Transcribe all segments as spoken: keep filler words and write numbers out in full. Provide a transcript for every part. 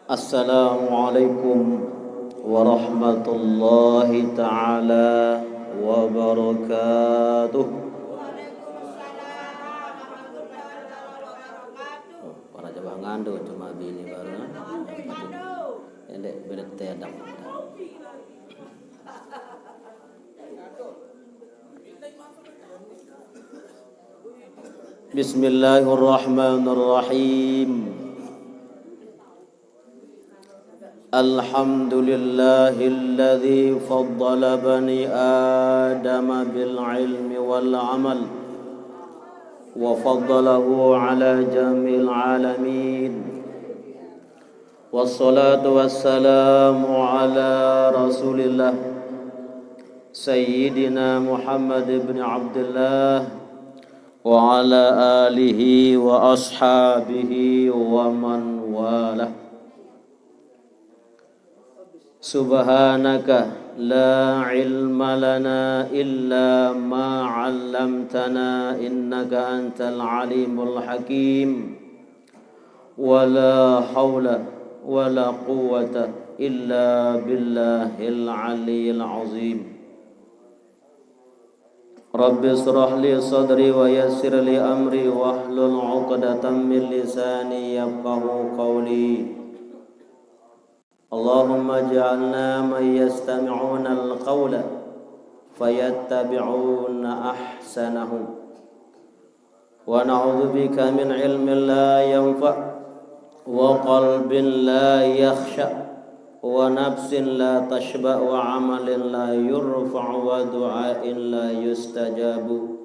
Assalamualaikum warahmatullahi taala wabarakatuh. Oh, para jamaah ngandung cuma bini baru. Endek belet tedang. Bismillahirrahmanirrahim. Alhamdulillahilladzi faddala bani Adam bil ilmi wal amal wa faddalahu ala jami'il alamin. Wassalatu wassalamu ala Rasulillah Sayyidina Muhammad ibn Abdullah wa ala alihi wa ashabihi wa man walah. Subhanaka la ilma lana illa ma 'allamtana innaka antal alimul hakim. Wa la haula wa la quwwata illa billahil aliyyil azim. Rabbi israh li sadri wa yassir li amri wahlul 'uqdatam min lisani yafqahu qawli. Allahumma ij'alna man yastami'unal qawla fayattabi'una ahsanahu. Wa na'udzubika min ilmin la yanfa', wa qalbin la yakhsha', wa nafsin la tashba', wa amalin la yurfa'u, wa du'ain la yustajabu.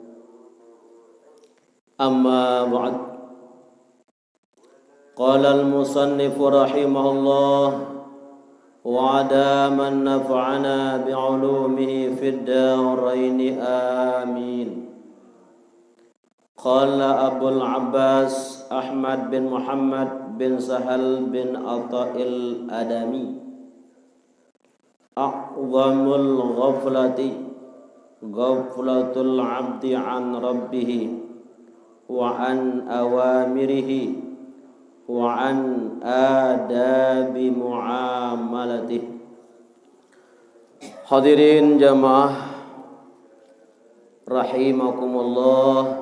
Amma ba'd. Qala al-musannifu rahimahullah, wa adama nafa'ana bi ulumihi fid daraini, amin. Qala Abul Abbas Ahmad bin Muhammad bin Sahal bin Ata'il Adami, a'zamul ghaflati ghaflatul abdi an rabbihi wa an awamirihi wa an adabi muamalatih. Hadirin jamaah rahimakumullah,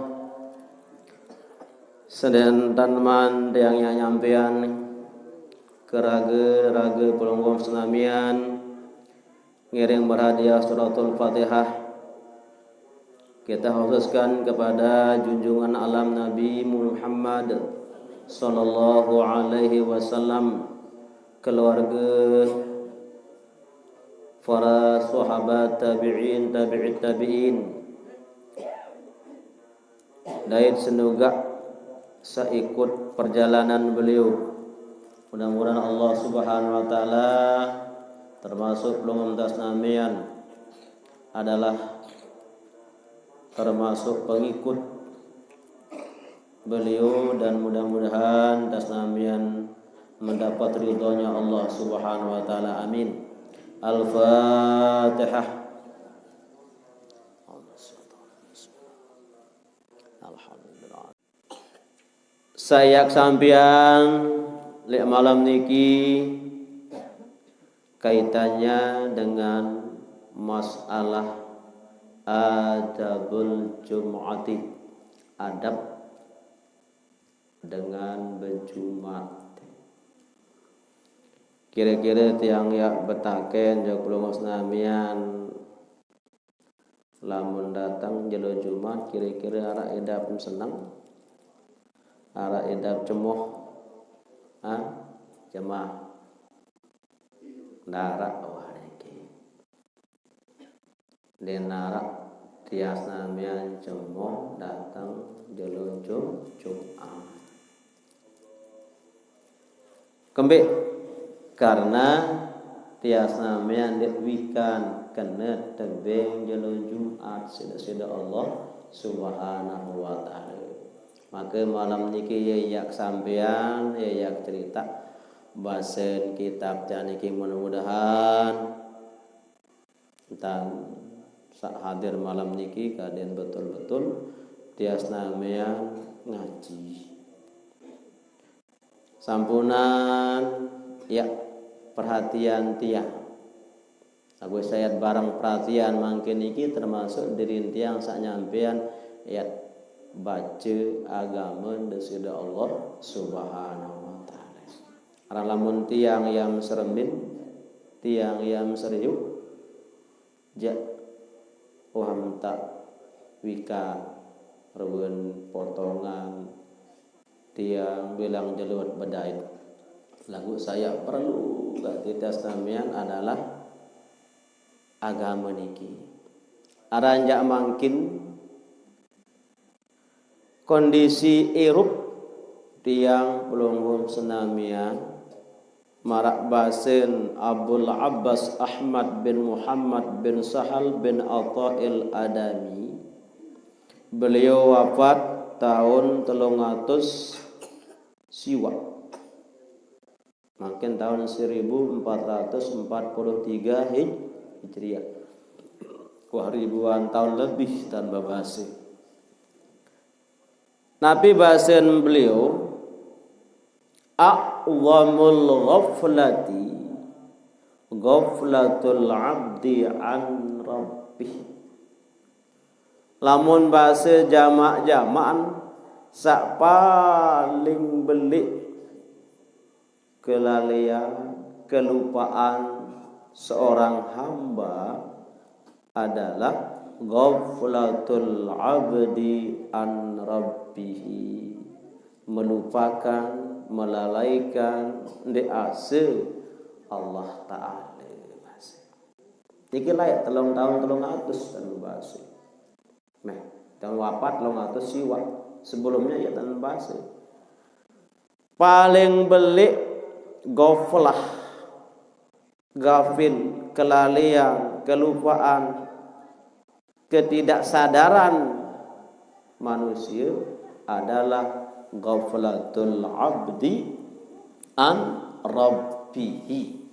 sedentan man tiang nyampean ke raga-raga pelungguh senamian ngiring berhadiah suratul Fatihah. Kita khususkan kepada junjungan alam Nabi Muhammad sallallahu alaihi wasallam, keluarga, para sahabat, tabi'in, tabi'it tabi'in, dait senugak seikut perjalanan beliau. Mudah-mudahan Allah Subhanahu wa Ta'ala termasuk pelungguh senamian adalah termasuk pengikut beliau, dan mudah-mudahan senamian mendapat ridhonya Allah Subhanahu wa Ta'ala. Amin. Al-Fatihah. Alhamdulillah. Sayak sampean lek malam niki kaitannya dengan masalah adabul jum'ati, adab dengan berjumat. Kira-kira tiang yak betaken jok pelungguh senamian, lamun datang jelo Jumat, kira-kira arak idap seneng, arak idap cemoh, ha? Jemaah. Ndarak wah niki. Den arak tiang senamian cemoh datang jelo Jum-, Jumat. Kembik, karena tiang senamian dek wikan kena tebeng jelo Jumat sida-sida Allah Subhanahu wa Ta'ala. Maka malam niki ya yak sampean, ya yak cerita basen kitab tiang niki, mudah-mudahan entan sak hadir malam niki kaden betul-betul tiang senamian ngaji. Sampunan Ya, perhatian tiang. Lagu saya barang perhatian mangkin niki termasuk diri tiang sak nyampean ya baca agama Desida Allah Subhanahu wa taala. Arang lamun tiang yang seremin, tiang yang seriuk, jak waham tak wika ruen potongan tiang bilang jelut bedait. Lagu saya perlu gak titas namian adalah agama niki. Aranjak mangkin kondisi irup tiang pelungguh senamian marak basen Abul Abbas Ahmad bin Muhammad bin Sahal bin Ata'il Adami. Beliau wafat tahun telung atus siwak. Mangkin tahun seribu empat ratus empat puluh tiga Hij-, Hijriah. Wah, ribuan tahun lebih tanpa basi. Napi basen beliau, "A'zamul ghaflati ghaflatul abdi an rabbih." Lamun base jamak-jamakan, sak paling belik kelalian, kelupaan seorang hamba adalah ghaflatul abdi an rabbihi, melupakan, melalaikan ndeq ase Allah Ta'ala. Niki layak telung taun telung atus tan bebase. Meh, tan wafat telung atus siwak. Sebelumnya ya tan bebase. Paling belik ghaflah, gafil, kelalian, kelupaan, ketidaksadaran manusia adalah ghaflatul abdi an rabbihi.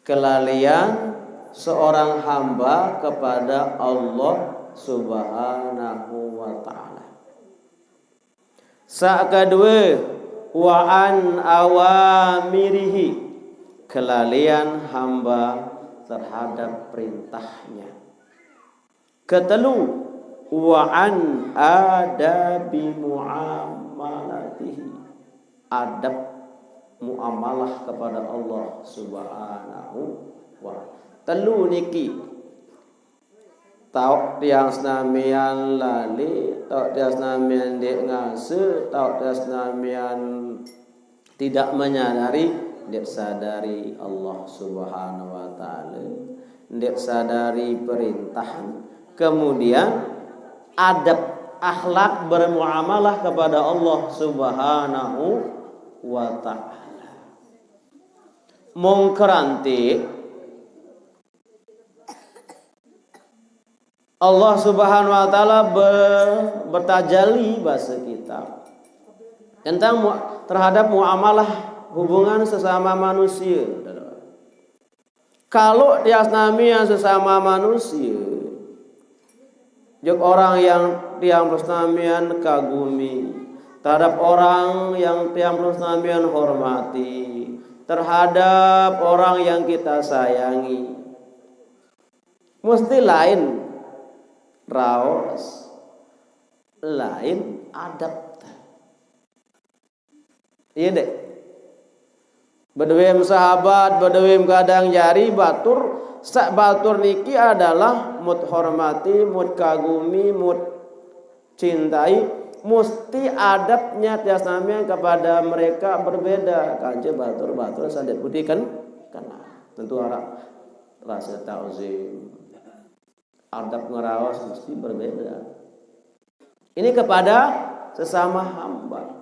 Kelalian seorang hamba kepada Allah Subhanahu wa taala. Sak kedue, wa an awamirihi, kelalian hamba terhadap perintahnya. Ketelu, wa an adabi muamalatihi, adab muamalah kepada Allah Subhanahu wa. Telu niki, taoq tiang senamian lali, taoq tiang senamian ndeq ngase, taoq tiang senamian tidak menyadari, ndeq sadari Allah Subhanahu wa taala, ndeq sadari perintahan, kemudian adab akhlak bermuamalah kepada Allah Subhanahu wa taala. Mung keranti Allah Subhanahu wa taala be-, bertajali bahasa kita tentang mu-, terhadap muamalah hubungan sesama manusia. Kalau tiang senamian sesama manusia, jok orang yang tiang senamian kagumi, terhadap orang yang tiang senamian hormati, terhadap orang yang kita sayangi, mesti lain raos, lain adab. Iya ndeq? Bedowem sahabat, bedowem kadang jari batur, saq batur niki adalah mut hormati, mut kagumi, mut cintai, musti adabnya tiang senamian kepada mereka berbeda kance batur-batur saq ndeq putih ken-, kenal. Tentu araq rase ta'zim. Adab ngeraos mesti berbeda. Ini kepada sesama hamba.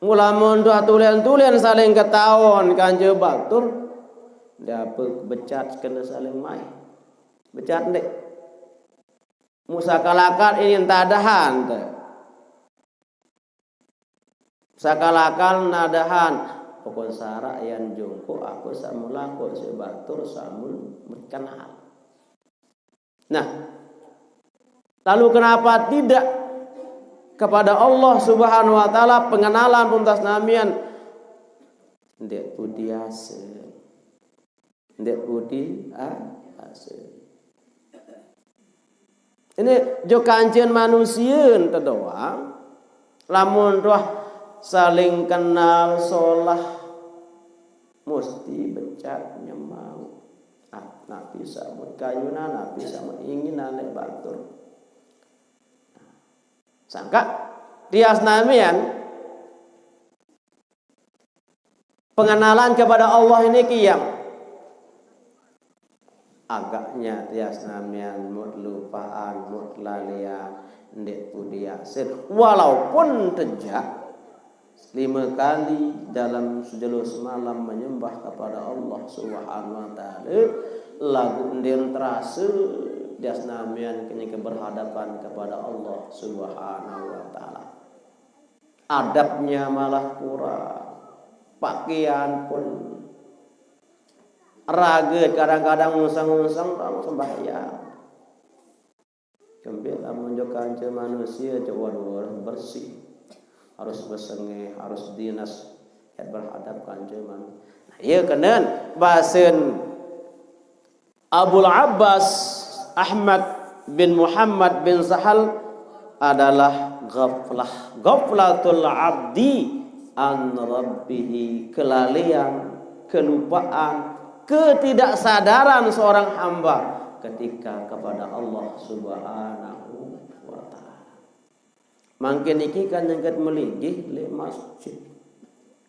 Mula mun tuah tulen-tulen saling ketaon kance batur, ndeq ape becat kene saling mai. Becat ndeq. Mun sakalakan ini tadahan te. Sakalakan nadahan, pokon saraq yan jongkok, aku saq melangkok siq batur sampun mekenal. Nah, lalu kenapa tidak kepada Allah Subhanahu wa Ta'ala, pengenalan pun tas namian. Ndeq pudi ase. Ndeq pudi, ah, ase. Ini jo kancen manusie ente doang. Lamun roh saling kenal solah, mesti becat nyemau. Ah, napi samut kayunan, napi samut inginan leq batur. Sangkaq tias namian pengenalan kepada Allah ini kiam. Agaknya tias namian mut lupaan, mut lalian, ndeq pudi asen. Walaupun tejaq lime kali dalam sejelo semalam menyembah kepada Allah Subhanahu wa Ta'ala, laguq ndeqn terase tias namian kenyeke berhadapan kepada Allah Subhanahu wa Ta'ala. Adabnya malah kurang. Pakaian pun rage, kadang-kadang ngungseng-ngungseng tau sembahyang. Kembeq lamun jo kance manusie, jo, waduh, harus bersih, harus besenge, harus dinas, yaq berhadap kance manusie. Nah, ie kenen basen Abul Abbas Ahmad bin Muhammad bin Sahal adalah ghaflah. Ghaflatul abdi an rabbihi, kelalaian, kelupaan, ketidaksadaran seorang hamba ketika kepada Allah Subhanahu wa Ta'ala. Mangkin niki kan nyengket melinggih leq masjid.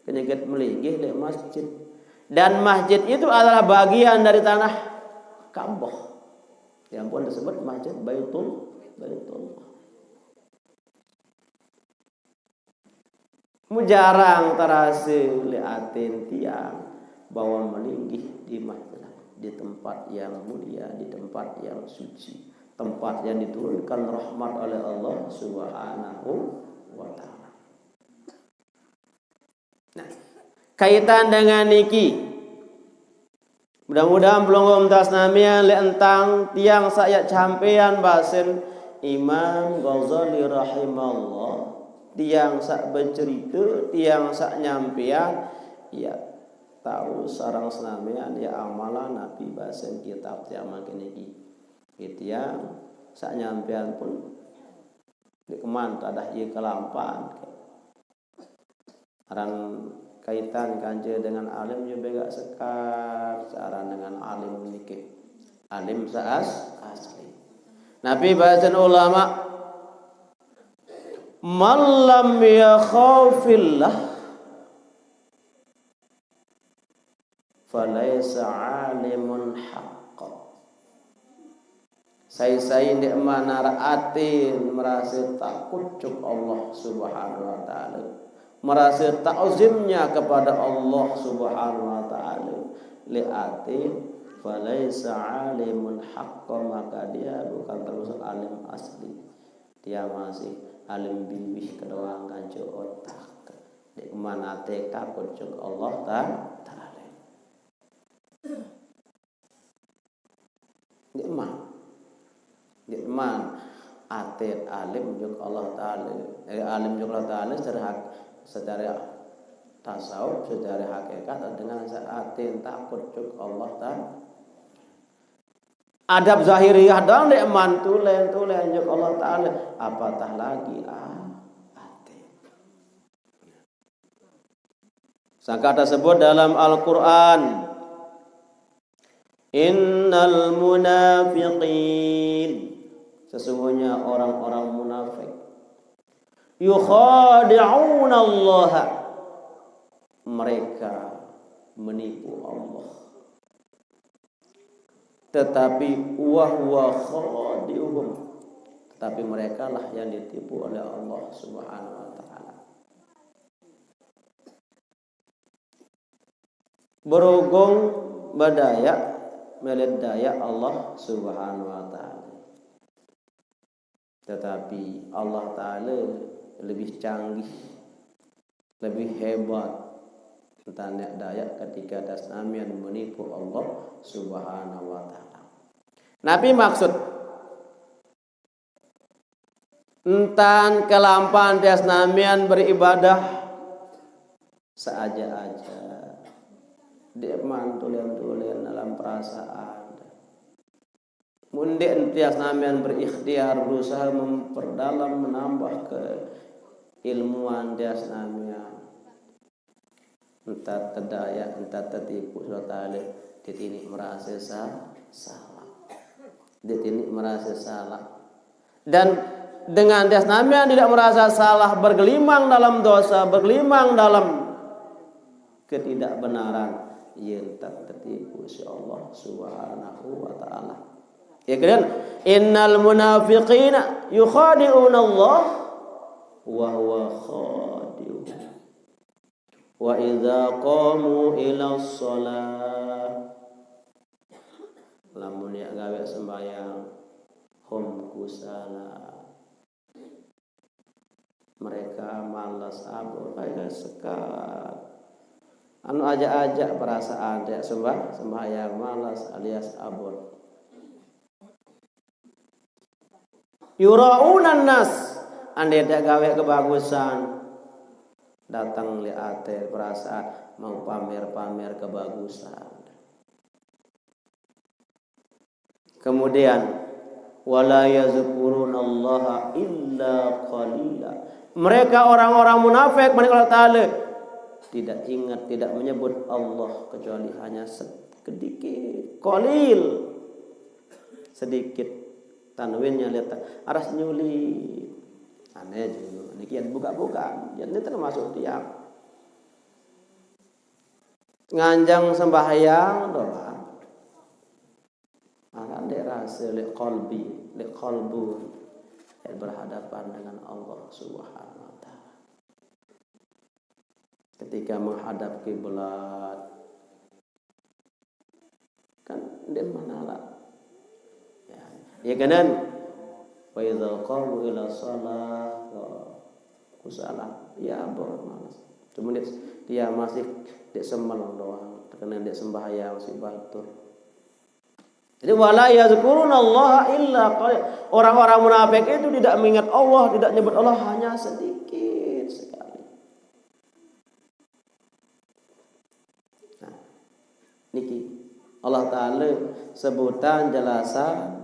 Nyengket melinggih leq masjid. Dan masjid itu adalah bagian dari tanah Ka'bah. Yang pun disebut Masjid Baitul, Baitul. Mujarang terase leq aten tiang bahwa melinggih di masjid, di tempat yang mulia, di tempat yang suci, tempat yang diturunkan rahmat oleh Allah Subhanahu wa Ta'ala. Nah, kaitan dengan niki, mudah-mudahan pelungguh tas namian leq entang tiang saq yaq campean basen Imam Ghazali rahimahullah, tiang saq becerite, tiang saq nyampean, yaq tao sareng senamian yaq amalan napi basen kitab tiang mangkin niki. Tiang saq nyampean pun ndeqman tadah ie kelampan. Aran kaitan kance dengan alim ye begaq sekar, searan dengan alim nike. Alim seas-, asli. Napi basen ulama, "Man lam yakhafillah falaisa alimun haqq." Sai-sai ndeqman araq aten merase takut jok Allah Subhanahu wa Ta'ala, merase takzimnya kepada Allah Subhanahu wa Ta'ala leq aten, falaisa alimun haqq, maka dia bukan termasuk alim asli. Dia masih alim biwih kedoang kance otak. Ndeqman ate takut jok Allah Ta-, Ta'ala. Ndeqman. Ndeqman. Ate alim jok Allah Ta'ala. Eh, alim jok Allah Ta'ala secara hak-, secara tasawuf, secara hakikat dengan ate takut jok Allah Ta'ala. Adab zahiriah doang ndeqman, tulen, tulen jok Allah Ta'ala. Apatah lagi, ah, ate. Sangkaq tesebut dalam Al-Qur'an, "Innal munafiqin," sesungguhnya orang-orang munafik, "yukhadi'unallaha," mereka menipu Allah. Tetapi, "wa huwa khadi'uhum," tetapi merekalah yang ditipu oleh Allah Subhanahu wa Ta'ala. Berhubung bedayaq, mele dayaq Allah Subhanahu wa Ta'ala. Tetapi Allah Ta'ala lebih canggih, lebih hebat. Entan yaq dayaq ketika das namian menipu Allah Subhanahu wa Ta'ala. Napi maksud? Entan kelampahan tiang senamian beribadah saaja-aja. Dia mantulen-tulen dalam perasaan. Mun ndeq tiang senamian berikhtiar, berusaha memperdalam, menambah keilmuan tiang senamian. Entar tedaya, entar tetipu, sudah tale, dia tiniq merase sa-, salah. Dia tiniq merase salah. Dan dengan tiang senamian tidak merasa salah, bergelimang dalam dosa, bergelimang dalam ketidakbenaran, yen tetep tetipu si Allah Subhanahu wa taala. Ya kan? Innal munafiqina yukhadi'una Allah wa huwa khadi'uhum. Wa idza qamu ila shalah, lamun ya gawe sembahyang, hum kusala, mereka malas, abot, kayak sekat. Anu aja-aja perasaan, ya, sembah-, sembahyang malas alias abot. Yura'unan nas, andai tak gawe kebagusan, datang li ate perasaan mau pamer-pamer kebagusan. Kemudian, wala yazkurunallaha illa qalila. Mereka orang-orang munafik, mereka Allah Ta'ala tidak ingat, tidak menyebut Allah kecuali hanya sedikit, qalil. Sedikit. Tanwinnya lihat aras nyuli. Aneh juga. Niki yang buka-buka. Jadi ini termasuk tiang nganjang sembahyang doang. Akan dia rasa lek qalbi, lek qalbu, yang berhadapan dengan Allah Subhanahu wa taala. Ketika menghadap kiblat, kan dia manala. Ya, ya kanan. Wa idza qamu ila shalah, wa kusala. Ya, abot malas. Cuma dia, dia masih dia semel doang, terkena dia sembahyang si batur. Jadi, wala yazkurunallaha illa qalil. Orang-orang munafik itu tidak mengingat Allah, tidak nyebut Allah, hanya sedikit sekali. Nah, niki Allah Ta'ala sebutan jelasan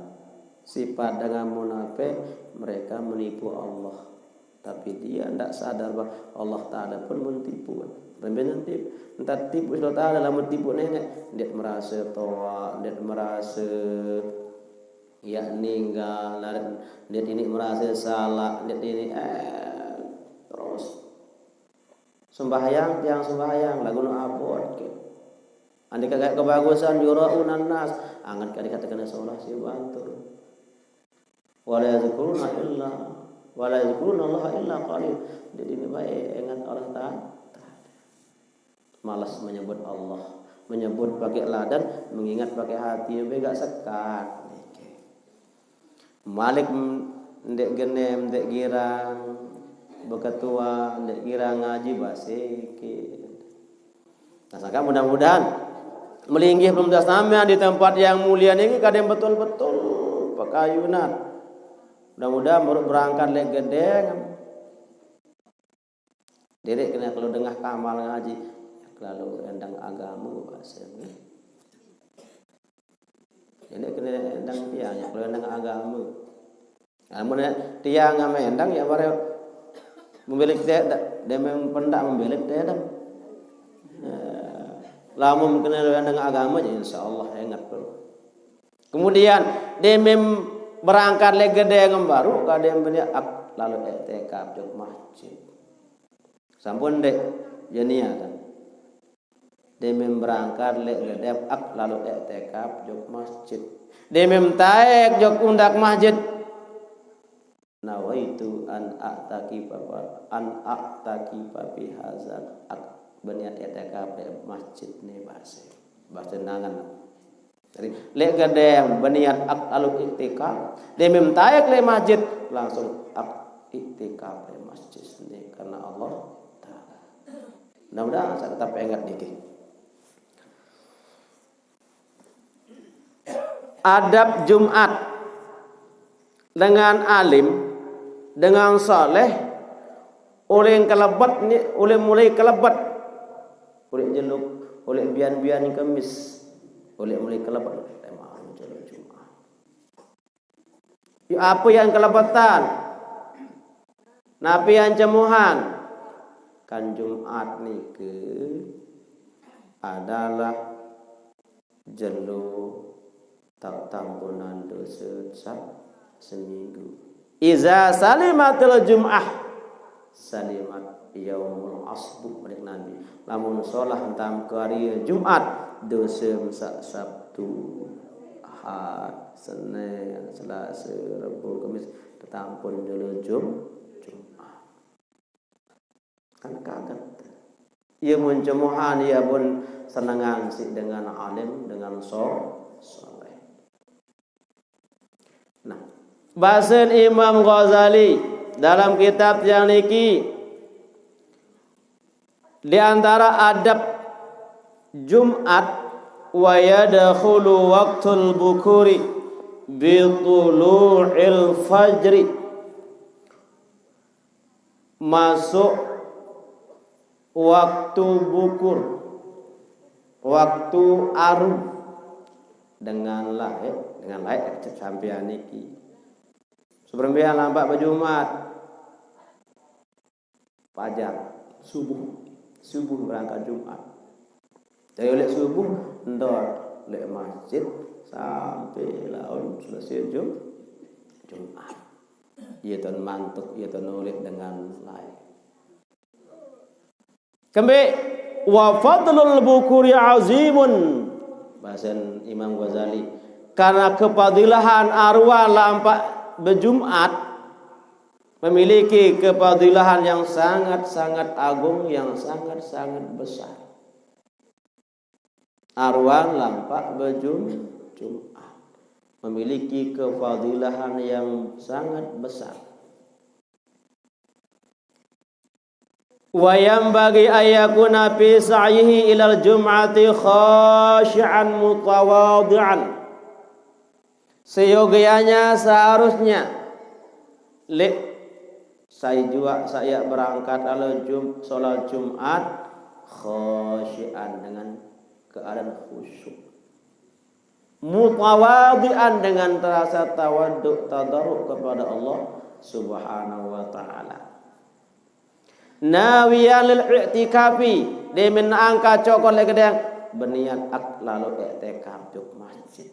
sifat dengan munafik, mereka menipu Allah. Tapi dia ndak sadar bahwa Allah Ta'ala pun mentipu. Pembenan tipu. Entah tipu Allah Ta'ala, lamun tipu nenek, dia merasa toa, dia merasa ya ninggal, dia ini merasa salah, dia ini, eh, terus sembahyang, tiang sembahyang, lagu nu abot, gitu. Andai kagak kebagusan, yura'unan nas, anget kali kata kena salah si batur. Wala yazkuruna illa, wala yazkuruna Allah illa qalil. Jadi ini baik ingat Allah Ta'ala. Malas menyebut Allah, menyebut pakai ladan, mengingat pakai hati, lebih gak sekat. Malik ndeq genem, ndeq girang, beketua, ndeq girang ngaji, basiki. Nah, sangka mudah-mudahan melinggih belum sampean di tempat yang mulia niki kadang betul-betul pekayunan. Mudah-mudahan baru berangkat leq gedeng. Diriq kene kalau dengah kamal ngaji, ya, kelalu endang agama bahasa. Diriq kene endang tiang, ya, kalau endang agama. Amun tiang ame endang ya bare memilih te, de memang pendak memilih te dang. Ya, lamun kene endang agama, ya, insyaallah enget tuh. Kemudian, demem berangkat leq gedeng baruq, kadem beniat ak-, lalo iktikaf jok masjid. Sampun ndeq, ye niatan. Demem berangkat leq gedeng ak-, lalo iktikaf jok masjid. Demem taek jok undaq masjid. Nawaitu an a'takifa, an a'takifa fi hadzal ak-, beniat iktikaf leq masjid ni base. Base nangen. Jadi, leq gedeng beniat ak-, lalo iktikaf, demem taek leq masjid, langsung ak-, iktikaf leq masjid ni karena Allah Ta'ala. Mudah-mudahan saya tetap ingat niki. Adab Jumat dengan alim Dengan saleh, ulih kelebet ni, ulih mulai kelebet. Ulih jeluk, ulih bian-bian kemis. Ulih mulai kelebet, tema jelo Jumat. Ya, apa yang kelebetan? Napi yang cemuhan? Kan Jumat nike adalah jelo tak tampunan dosa sa seminggu. Iza salimatil Jum'ah, salimat yaumul asbu, manik Nabi. Lamun solah entam ke hari Jumat, dosa sa Sabtu, Ahad, Senin, Selasa, Rabu, Kamis, ketampun jelo Jum, Jumat. Kan kaget. Ia mun cemuhan, ia pun senengan si dengan alim, dengan so, soleh. Nah, basen Imam Ghazali dalam kitab yang niki, di antara adab Jumat, wa yadkhulu waqtul bukuri bi tulu'il fajri, masuk waktu bukur, waktu aru, dengan laik, dengan laik sampean niki. Seperembian lampak bejumat, pajar, subuh, subuh berangkat Jumat. Jadi oleh subuh, ndor lek masjid sampai laun selesai Jum, Jumat. Ia tuan mantuk, ia tuan oleh dengan lain. Kembe, wa fadlul bukuri azimun. Bahasan Imam Ghazali. Karena kefadilahan arwah lampak bejumat memiliki kefadilahan yang sangat-sangat agung, yang sangat-sangat besar. Arwah lampak bejum, Jumat memiliki kefadilahan yang sangat besar. Wa yanbaghi ayyakuna fi sa'yihi ilal jum'ati khashi'an mutawadhi'an. Seyogianya, seharusnya, lek sai jua saya berangkat ala Jum, solat Jumat, khashi'an, dengan keadaan khusyuk, mutawadhi'an, dengan terasa tawaduk, tadaruk kepada Allah Subhanahu wa Ta'ala. Nawiyan lil i'tikafi, demen angka cokot lek gedeng, berniat ak lalu iktikaf juk masjid.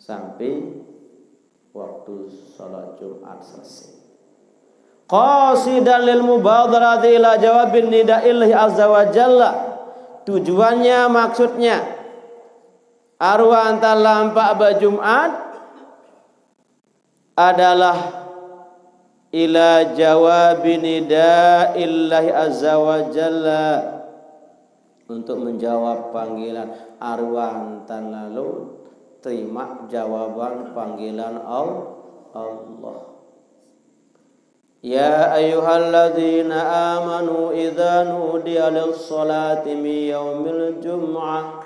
Sampai waktu salat Jumat selesai. Qasidan lil mubadarati ila jawabin nida'illahi azza wa jalla. Tujuannya, maksudnya, arwah anta lampak bejumat adalah ila jawabi nidaillahi azza wa jalla, untuk menjawab panggilan arwah anta lalu terima jawaban panggilan Al-, Allah. Ya ayyuhalladzina amanu idza nudiya lis-salati min yaumil jum'ah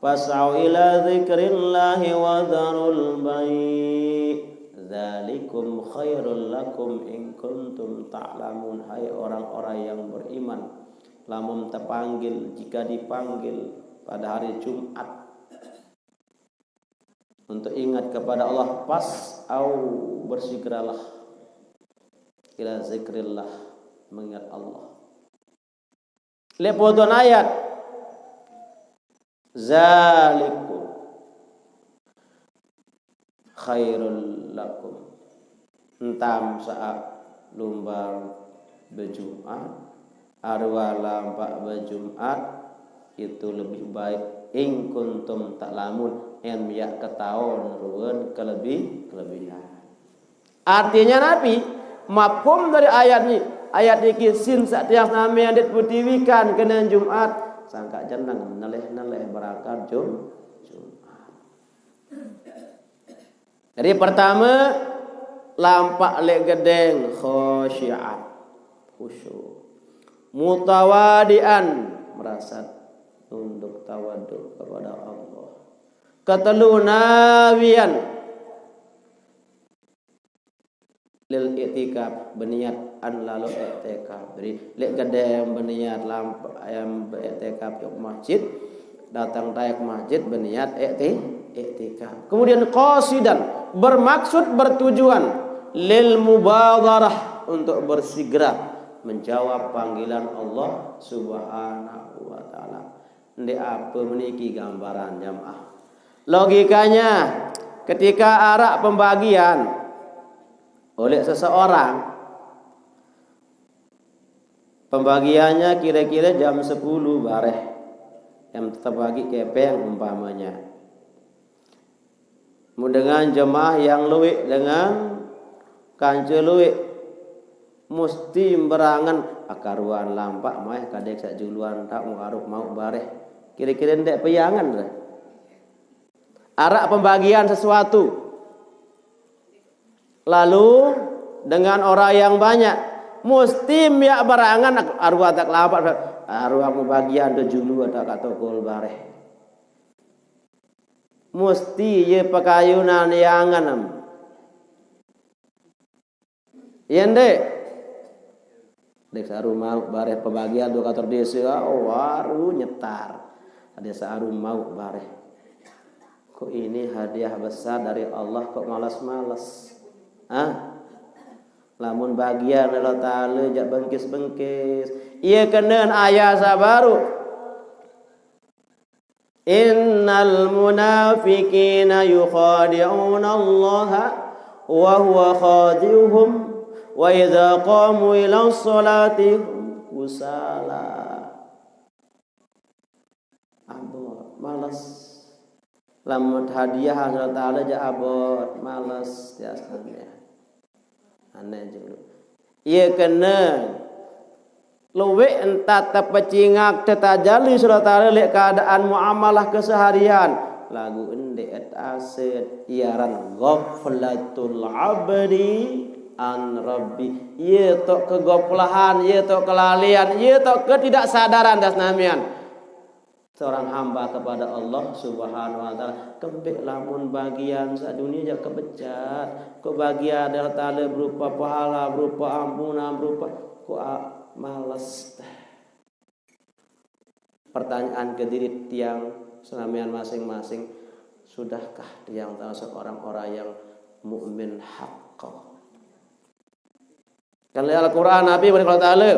fas'au ila dzikrillahi wa dzarul bai'. Dzalikum khairul lakum in kuntum ta'lamun. Hai orang-orang yang beriman, lamun terpanggil, jika dipanggil pada hari Jumat, untuk ingat kepada Allah, fas'au, bersegeralah, ila zikrillah, mengingat Allah. Lek poton ayat, zalikum khairul lakum. Entam saat lumbar bejumat, arwah lampak bejumat, itu lebih baik. In kuntum ta'lamun, en yak ketaon ruan kelebih, kelebihan. Artinya napi? Mafhum dari ayat ni, ayat niki sin sak tiang sami andit putiwikan kena Jumat, sangka jeneng neleh-neleh berangkat Jum, Jumat. Jadi pertama, lampak lek gedeng khasyi'an, khusyuk. Mutawadian, merasa tunduk tawaduk kepada Allah. Ketelu, nawian, lil iktikaf, berniat an lalu iktikaf. Jadi lek gedem berniat lamp ayam beriktikaf ke masjid, datang taik masjid berniat ikti-, iktikaf. Kemudian qasidan, bermaksud, bertujuan, lil mubadarah, untuk bersegera menjawab panggilan Allah Subhanahu wa taala. Ndeq ape meniki gambaran jamaah. Logikanya, ketika arak pembagian oleh seseorang, pembagiannya kira-kira jam sepuluh bareh, yang terbagi kepeng umpamanya. Mu dengan jemaah yang lueq, dengan kance lueq, musti berangen, "Ah, karuan lampaq maeh kadek saq juluan taq muaruq mauq bareh." Kire-kire ndeq peyangen deh. Araq pembagian sesuatu. Lalu dengan orang yang banyak, musti miaq berangen, "Aruan taq lampaq, aruan pembagian tu julu atau kat tokol bareh." Musti ye pekayunan ye angen em. Ye ndeq? Ndeq saru mauq bareh pembagian tu katur dese, ah, waru nyetar. Ade saru mauq bareh. Kok ini hadiah besar dari Allah, kok males-males? Ah? Lamun bagian Allah Taala jaq bengkis-bengkis, ye kenen ayat saq baruq. Innal munafiqina yukhadi'unallaha wa huwa khadi'uhum wa idza qamu ila sholati hum kusala. Abot, males. Lamun hadiah Allah Taala jaq abot, males, ya, ya. Aneh julu. Iye kene lueq entat tepecingak tetajali Allah Taala leq keadaan muamalah keseharian. Laguq ndeq et aset, iye aran ghaflatul abdi an rabbi. Iye toq kegoflahan, iye toq kelalaian, iye toq ketidaksadaran das namian seorang hamba kepada Allah Subhanahu wa Ta'ala. Kembeq lamun bagian saq dunie jaq kebecat, kok bagian Allah Taala berupa pahala, berupa ampunan, berupa, kok, ah, males. Pertanyaan ke diri tiang senamian masing-masing, sudahkah tiang termasuk orang-orang yang mukmin haqqo? Kan leq Al-Qur'an, Nabi, Allah Taala,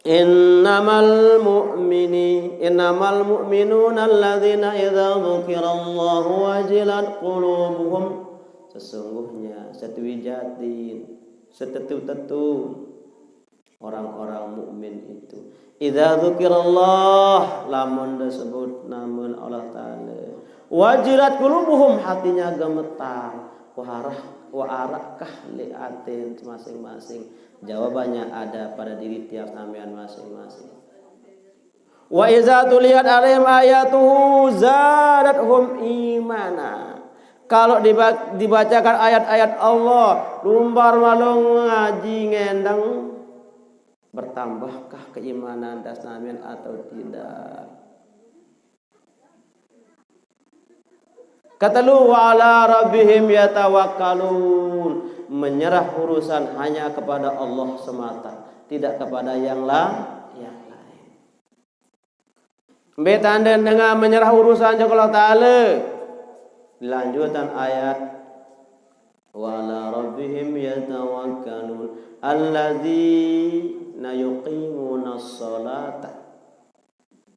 "Innamal mu'mini, innamal mu'minuna alladzina idza dzukirallahu wajilat qulubuhum." Sesungguhnya, setuijatin, setetu-tetu orang-orang mukmin itu, idza dzukirallah, lamun disebut namen Allah Taala, wajilat qulubuhum, hatinya gemetar. Wah araq, wah araq kah leq aten masing-masing? Jawabannya ada pada diri tiap sampaian masing-masing. Wa iza tuliyat alaihim ayatuhu zadathum imana. Kalau diba-, dibacakan ayat-ayat Allah, lumbar malung ngaji ngendeng, bertambahkah keimanan das namian atau tidak? Ketelu, wa ala rabbihim yatawakkalun. Menyerah urusan hanya kepada Allah semata, tidak kepada yang la-, yang lain. Mbe tande dengan menyerah urusan jok Allah Taala? Lanjutan ayat, wa ala rabbihim yatawakkalun. Alladzina yuqimuna sholata.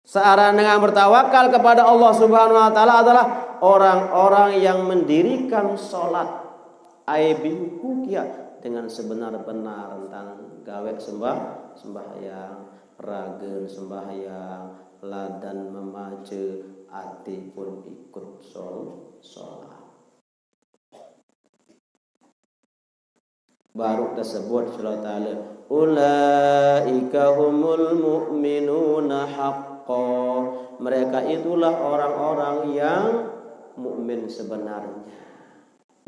Searah dengan bertawakal kepada Allah Subhanahu wa Ta'ala adalah orang-orang yang mendirikan sholat, ai bihukukia, dengan sebenar-benar tentang gawe sembah-, sembahyang, ragen sembahyang, ladan memace, ati pun ikut shol-, sholat. Baru tersebut Allah Ta'ala, "Ulaika humul mu'minuna haqqa." Mereka itulah orang-orang yang mukmin sebenarnya.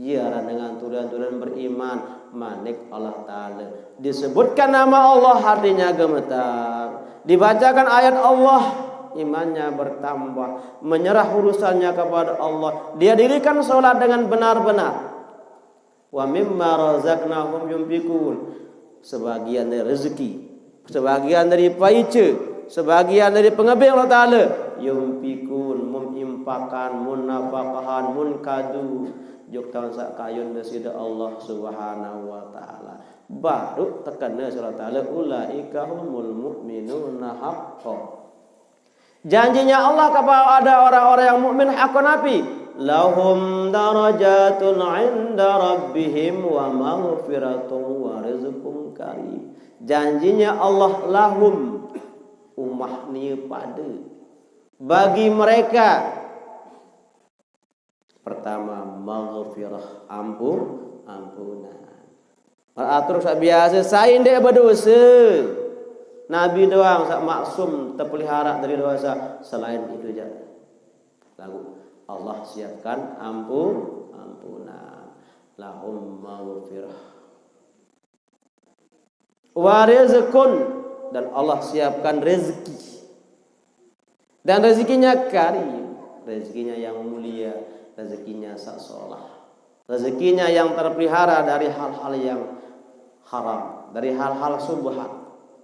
Iya, dengan tulen-tulen beriman, manik Allah Ta'ala. Disebutkan nama Allah, hatinya gemetar. Dibacakan ayat Allah, imannya bertambah. Menyerah urusannya kepada Allah. Dia dirikan sholat dengan benar-benar. Wa mimma razaqnahum yunfiqun. Sebagian dari rezeki, sebagian dari paice, sebagian dari pengebeng Allah Ta'ala, yunfiqun, mun impakan, mun nafakahan, mun kadu, juk taun saq kayun side Allah Subhanahu wa Ta'ala. Baru tekene Allah Ta'ala, ulaika humul mu'minuna haqqan. Janjinya Allah kepada orang-orang yang mukmin hakon api? Lahum darajatun 'inda rabbihim wa maghfiratun wa rizqun karim. Janjinya Allah lahum, ummah nie pade. Bagi mereka, pertama, maghfirah, ampun, ampunan. Atur saq biase, sai ndeq bedose. Nabi doang saq maksum, tepelihara dari dosa. Selain itu, ja-, laguq Allah siapkan ampun, ampunan. Lahum maghfirah. Wa rizqun, dan Allah siapkan rezeki. Dan rezekinya karim, rezekinya yang mulia, rezekinya saq solah, rezekinya yang terpelihara dari hal-hal yang haram, dari hal-hal subhat.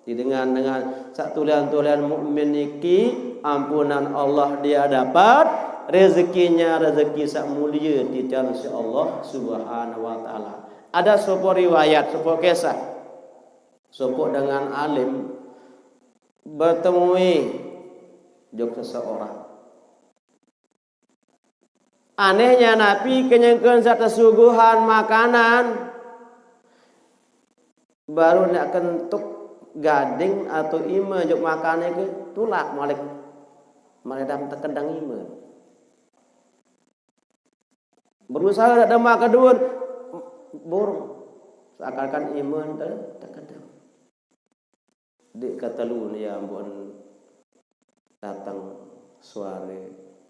Jadi dengan, dengan saq tulian-tulian mukmin niki, ampunan Allah dia dapat, rezekinya rezeki saq mulia titian siq Allah Subhanahu wa Ta'ala. Ada sopoq riwayat, sopoq kisah, sopoq dengan alim betemui juk seseorang. Anehnya napi, kenyengken saq tesuguhan makanan, baru ndeq kentuk gading atau ime juk makan nike, tulak malik, malik dam tekedeng ime. Berusahe ndeq demaq keduen, burung, seakan-akan ime te-, tekedeng. Ndeq ketelu ne, ya ampun, dateng suare.